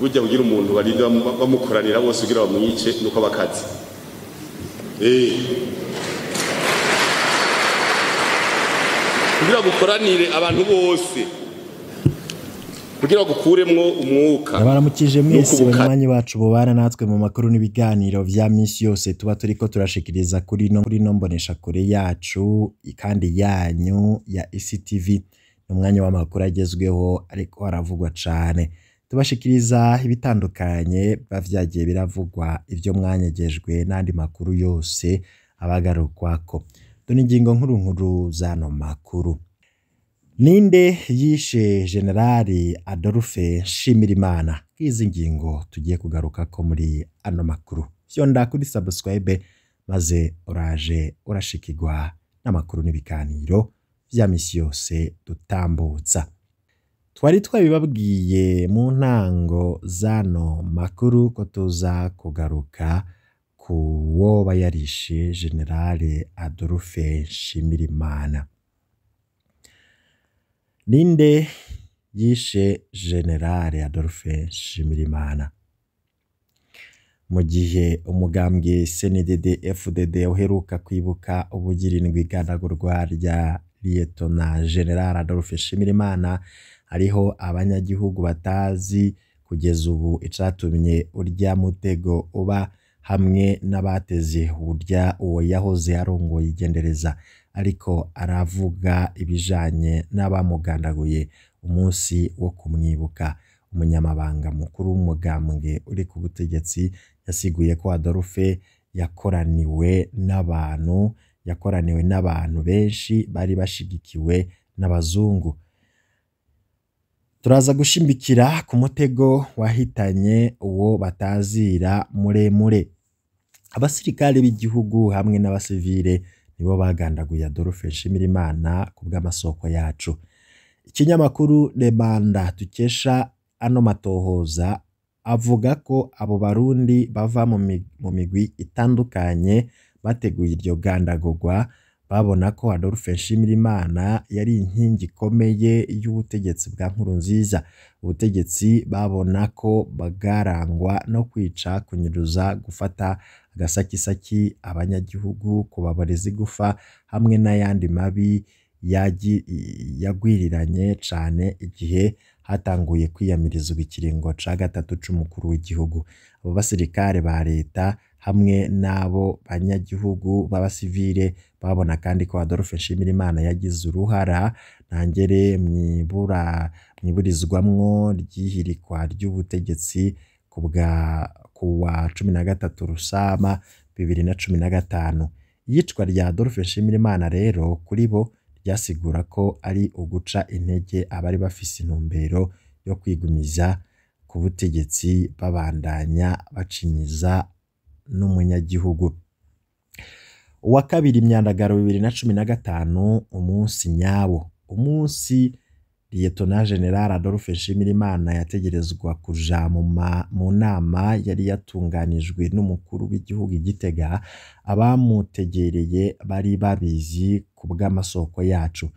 Burya kugira umuntu barinda bamukoranira bose kugira bamwice nuko bakazi. Kugira gukoranire abantu bose, kugira gukuremwo umwuka. Ndabaramukije mwese banywanyi bacu bobana natwe mu makuru n'ibiganiro vya misi yose tuba turiko turashikiriza kuri no mbonesha kure yacu kandi yanyu ya ICTV. N'umwanya w'amakuru agezweho ariko haravugwa cane, tubashikiriza ibitandukanye bavyagiye biravugwa, ivyo mwanyegejwe n'andi makuru yose abagarukwako. Dore ingingo nkuru nkuru zano makuru. Ninde yishe Generali Adolphe Nshimirimana? Izi ngingo tugiye kugaruka ko muri ano makuru. Fyonda kuri subscribe maze uraje urashikirwa n'amakuru n'ibiganiro vya misi yose dutambutsa. Twari twabibabwiye mu ntango zano makuru ko tuza kugaruka ku woba yarishe Generali Adolphe Nshimirimana. Ninde yishe Generali Adolphe Nshimirimana? Mu gihe umugambwe CNDD FDD uheruka kwibuka ubugirindwi iganagurwa rya Liyetona General Adolphe Nshimirimana, hariho abanyagihugu batazi kugeza ubu icatumye urya mutego uba hamwe n'abateze urya uwo yahoze arongoye igendereza, ariko aravuga ibijanye n'abamugandaguye umunsi wo kumwibuka. Umunyamabanga mukuru w'umugambwe uri ku butegetsi yasiguye ko Adolphe yakoraniwe n'abantu benshi bari bashigikiwe n'abazungu. Turaza gushimbikira ku mutego wahitanye uwo batazira muremure. Abasirikare b'igihugu hamwe n'abasivile nibo bagandaguye Adolphe Nshimirimana ku bw'amasoko yacu. Ikinyamakuru Le Mandat dukesha ano matohoza avuga ko abo Barundi bava mu migwi itandukanye bateguye iryo gandagurwa, babona ko Adolphe Nshimirimana yari inkingi ikomeye y'ubutegetsi bwa Nkurunziza. Ubutegetsi babona ko bwarangwa no kwica, kunyuruza, gufata agasakisaki abanyagihugu, kubaboreza igufa hamwe n'ayandi mabi yagwiriranye cane igihe hatanguye kwiyamirizwa ikiringo ca gatatu c'umukuru w'igihugu. Abo basirikare ba leta hamwe n'abo banyagihugu b'abasivile babona kandi ko Adolphe Nshimirimana yagize uruhara ntangere mwiburizwamwo ryihirikwa ry'ubutegetsi kuwa 13 Rusama 2015. Iyicwa rya Adolphe Nshimirimana rero kuri bo ryasigura ko ari uguca intege abari bafise intumbero yo kwigumiza ku butegetsi babandanya bacinyiza n'umunyagihugu. Uwa kabiri Imyandagaro 2015, umunsi nyawo, umunsi Liyetona General Adolphe Nshimirimana yategerezwa kuja mu nama yari yatunganijwe n'umukuru w'igihugu i Gitega, abamutegereye bari babizi ku bw'amasoko yacu.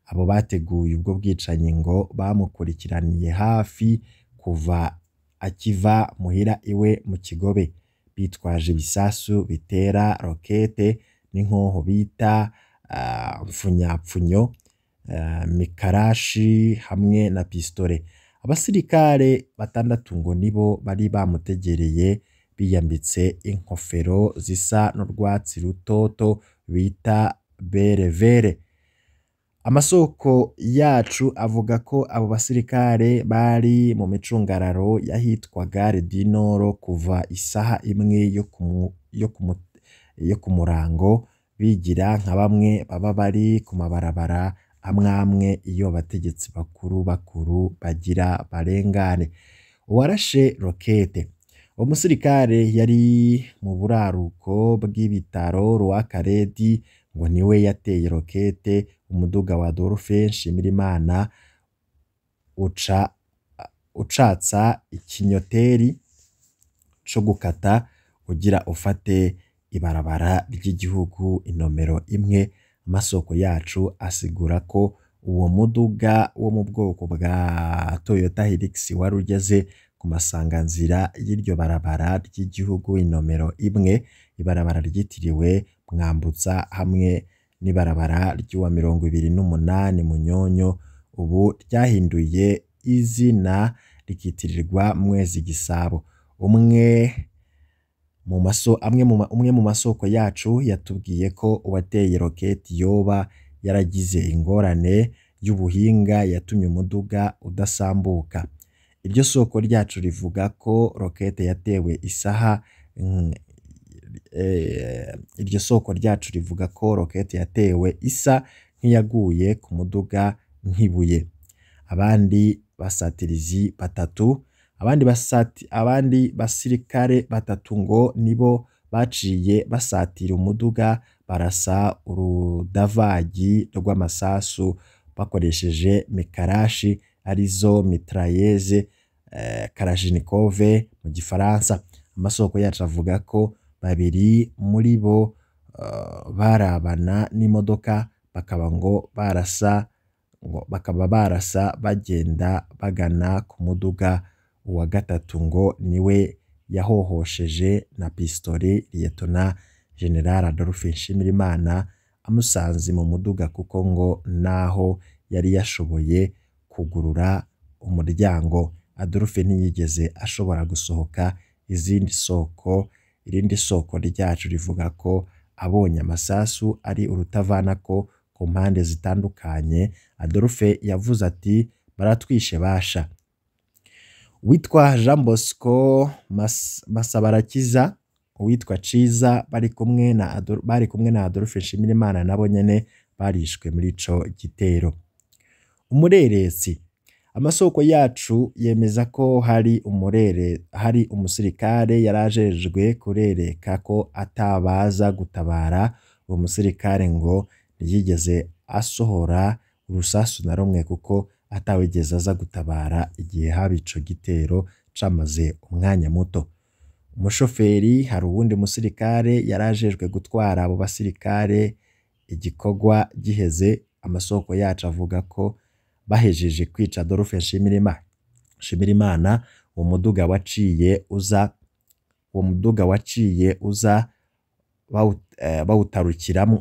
Abo bateguye ubwo bwicanyi ngo bamukurikiraniye hafi kuva akiva muhira iwe mu Kigobe, bitwaje ibisasu bitera rokete n'inkoho bita mfunyapfunyo, mikarashi hamwe na pistole. Abasirikare batandatu ngo nibo bari bamutegereye, biyambitse inkofero zisa n'urwatsi rutoto bita berevere. Amasoko yacu avuga ko abo basirikare bari mu micungararo yahitwa Gare du Nord kuva isaha imwe yo ku murango, bigira nka bamwe baba bari ku mabarabara amwamwe iyo abategetsi bakuru bakuru bagira barengane. Uwarashe rokete, uwo musirikare yari mu buraruko bw'ibitaro Rwakaredi, ngo niwe yateye rokete umuduga wa Adolphe Nshimirimana ucatsa ikinyoteri co gukata ugira ufate ibarabara ry'igihugu inomero imwe. Amasoko yacu asigura ko uwo muduga wo mu bwoko bwa Toyota Hilux wari ugeze ku masanganzira y'iryo barabara ry'igihugu inomero imwe, ibarabara ryitiriwe Mwambutsa hamwe n'ibarabara ry'uwa 28 Munyonyo, ubu ryahinduye izina rikitirirwa Mwezi Gisabo. Umwe mu masoko yacu yatubwiye ko uwateye roketi yoba yaragize ingorane y'ubuhinga yatumye umuduga udasambuka. Iryo soko ryacu rivuga ko rokete yatewe isaha iryo soko ryacu rivuga ko rokete yatewe isa nk'iyaguye ku muduga nk'ibuye. Abandi basatirizi batatu, abandi basirikare batatu ngo nibo baciye basatira umuduga barasa urudavagi rw'amasasu bakoresheje mikarashi arizo mitrailleuses Kalashnikove mu gifaransa. Amasoko yacu avuga ko babiri muri bo barabana n'imodoka bakaba ngo barasa bakaba barasa bagenda bagana ku muduga. Uwa gatatu ngo niwe yahohosheje na pistole Liyetona General Adolphe Nshimirimana amusanze mu muduga, kuko ngo naho yari yashoboye kugurura umuryango Adolphe ntiyigeze ashobora gusohoka. Irindi soko ryacu rivuga ko abonye amasasu ari urutavanako ku mpande zitandukanye, Adolphe yavuze ati baratwishe basha. Witwa Jean Bosco Masabarakiza, uwitwa Ciza bari kumwe na Adolphe Nshimirimana nabo nyene barishwe muri ico gitero. Umureresi, amasoko yacu yemeza ko hari umusirikare yarajejwe kurereka ko atabaza gutabara. Uwo musirikare ngo ntiyigeze asohora urusasu na rumwe kuko atawigeze aza gutabara igihe haba ico gitero camaze umwanya muto. Umushoferi, hari uwundi musirikare yarajejwe gutwara abo basirikare igikorwa giheze. Amasoko yacu avuga ko bahejeje kwica Adolphe Nshimirimana, uwo muduga waciye uza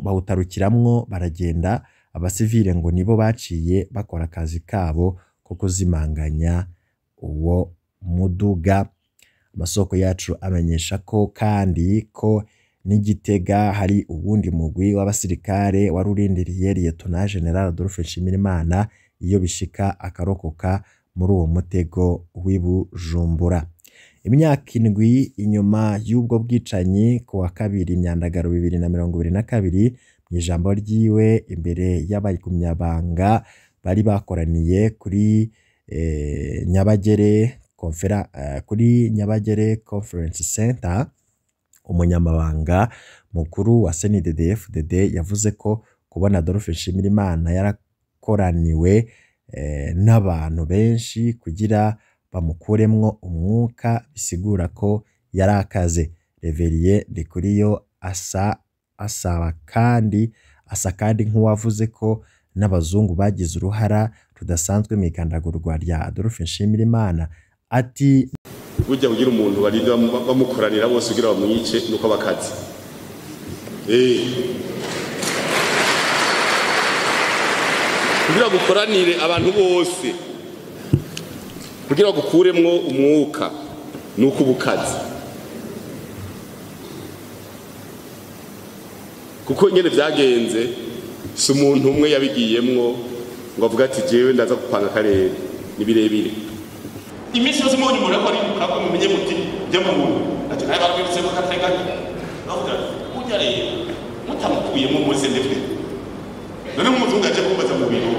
bawutarukiramwo baragenda. Abasivile ngo nibo baciye bakora akazi kabo ko kuzimanganya uwo muduga. Amasoko yacu amenyesha ko kandi ko n'Igitega hari uwundi mugwi w'abasirikare wari urindiriye Liyetona General Adolphe Nshimirimana iyo bishika akarokoka muri uwo mutego w'iBujumbura. Imyaka 7 inyuma y'ubwo bwicanyi, ku wa kabiri Myandagaro 2022, mu ijambo ryiwe imbere y'abagumyabanga bari bakoraniye kuri Nyabagere Conference Center, umunyamabanga mukuru wa CNDD-FDD yavuze ko kubona Adolphe Nshimirimana yarakoraniwe n'abantu benshi kugira bamukuremwo umwuka bisigura ko yarakaze. Reverien Ndikuriyo asaba kandi asa kandi nk'uwavuze ko n'abazungu bagize uruhara rudasanzwe mu ikandagurwa rya Adolphe Nshimirimana. Ati burya kugira umuntu barida bamukoranira bose kugira bamwice nuko bakazi kugira gukoranire abantu bose kugira gukuremwo umwuka nuko bukazi, kuko nyene vyagenze si umuntu umwe yabigiyemwo ngo avuga ati jewe ndaza gupanga karere ni birebire. Iminsi yose mubonye umuntu ariko ariruka ko mumenye muti jya mu muntu ati nawe barabirutse ko kateganya bavuga burya rero mutamukuyemo muri sendefwe. None nk'umuzungu aje kumbaza mu biro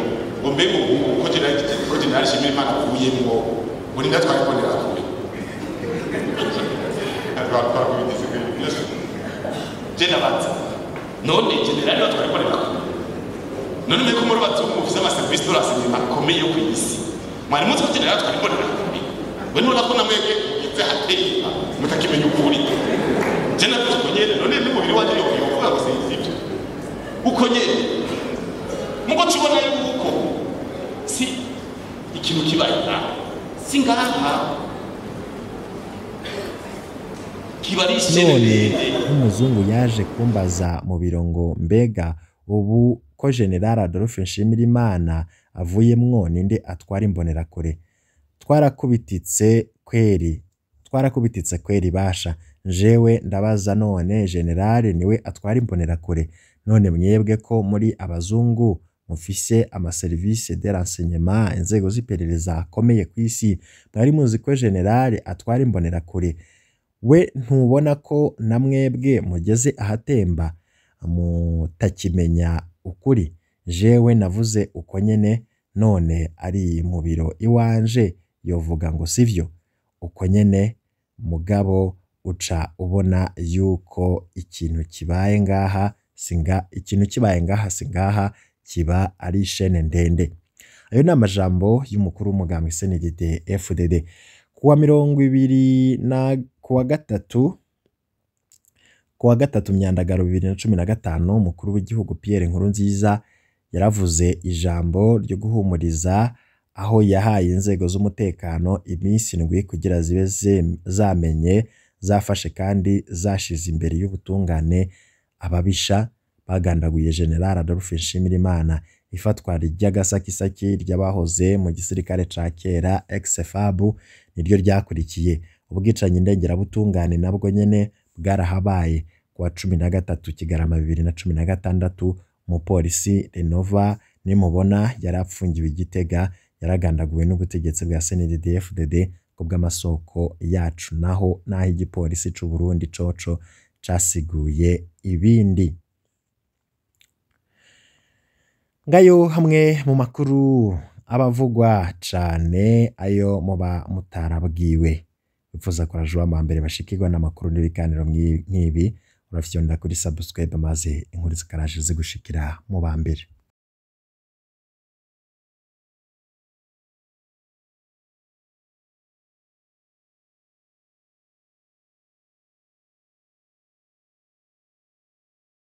ngo mbega ubu ko General Nshimirimana akuyemwo ngo ninda twabibonera kure je ndabaza none General twabibonera kure none mbe ko muri bazungu mufise amaserivisi de renseignement akomeye yo kw'isi mwari muzi ko General twabibonera kure we none ko namwebwe mugize hateye mutakimenya ukuri je navuze nyene none n'umubiri wanje yo kuvuga ngo sivyo uko nyene mugo tubona yuko si ikintu kibaye ngaha si ngaha Kiba ari ishene None ndende. nk'umuzungu yaje kumbaza mu biro ngo mbega ubu ko General Adolphe Nshimirimana avuyemwo, ninde atwara Imbonerakure? Twarakubititse kweri, twarakubititse kweri basha. Jewe ndabaza, none General niwe atwara Imbonerakure? None mwebwe ko muri abazungu, mufise amaserivisi de renseignement, inzego z'iperereza akomeye ku isi, mwari muzi ko General atwara Imbonerakure? We ntubona ko na mwebwe mugeze ahatemba, mutakimenya ukuri? Jewe navuze uko nyene, none ari mu biro iwanje yovuga ngo sivyo? Uko nyene. Mugabo uca ubona yuko ikintu kibaye ngaha singa ikintu kibaye ngaha singaha, kiba ari ishene ndende. Ayo ni amajambo y'umukuru w'umugambwe CNDD FDD. Kuwa 20 na kuwa gatatu Myandagaro 2015, umukuru w'igihugu Pierre Nkurunziza yaravuze ijambo ryo guhumuriza, aho yahaye inzego z'umutekano iminsi 7 kugira zibe zamenye, zafashe kandi zashize imbere y'ubutungane ababisha bagandaguye General Adolphe Nshimirimana. Ifatwa ry'agasakisaki ry'abahoze mu gisirikare ca kera, ex-FAB, niryo ryakurikiye. Ubwicanyi ndengerabutungane nabwo nyene bwarahabaye. Kuwa 13 Kigarama 2016, umupolisi Renova Nimubona yari apfungiwe i Gitega yaragandaguwe n'ubutegetsi bwa CNDD-FDD ku bw'amasoko yacu, naho naho igipolisi c'u Burundi coco casiguye ibindi. Ngayo hamwe mu makuru abavugwa cane, ayo muba mutarabwiwe. Wifuza kuraje uwa mbere bashikirwa n'amakuru n'ibiganiro nk'ibi, urafyonda kuri subscribe maze inkuru zikaraje zigushikira mu ba mbere.